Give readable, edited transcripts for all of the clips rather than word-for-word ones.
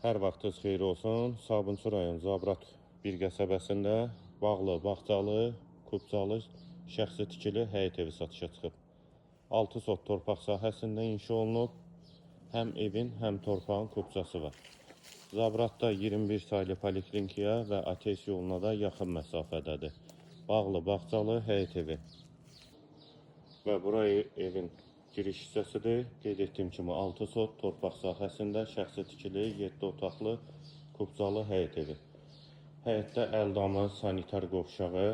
Hər vaxtınız xeyir olsun. Sabunçu rayon Zabrat bir qəsəbəsində bağlı, bağçalı, kubcalı, şəxsi tikili həyət evi satışa çıxıb. 6 sot torpaq sahəsində inşa olunub. Həm evin, həm torpağın kubcası var. Zabratda 21 saylı poliklinikaya və ATS yoluna da yaxın məsafədədir. Bağlı, bağçalı həyət evi. Və burayı evin giriş hissəsidir. Qeyd etdiyim kimi 6 sot torpaq sahəsində şəxsi tikili 7 otaqlı kubcalı həyət evi. Həyətdə əldamı, sanitar qovşağı,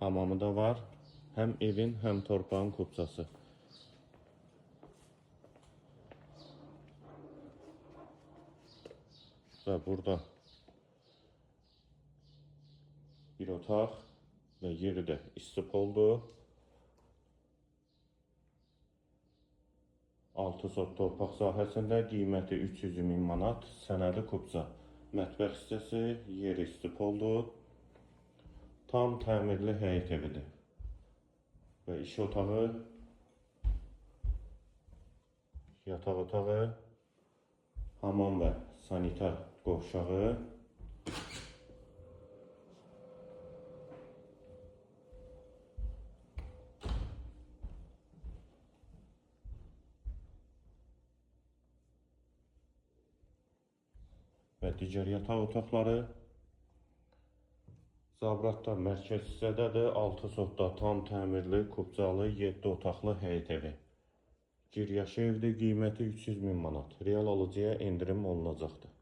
hamamı da var. Həm evin, həm torpağın kubcası. Və burada bir otaq və yeri də istipoldur. 6 sot torpaq sahəsində qiyməti 300 min manat, sənədi kubca. Mətbəx hissəsi, yeri istipoldur. Tam təmirli həyət evidir. Və iş otağı, yataq otağı, hamam və sanitar qovşağı. Və digər yataq otaqları. Zabratda mərkəz hissədədir. 6 sotda tam təmirli, kubcalı, 7 otaqlı həyət evi. Gir yaşı evdir, qiyməti 300 min manat. Real alıcıya endirim olunacaqdır.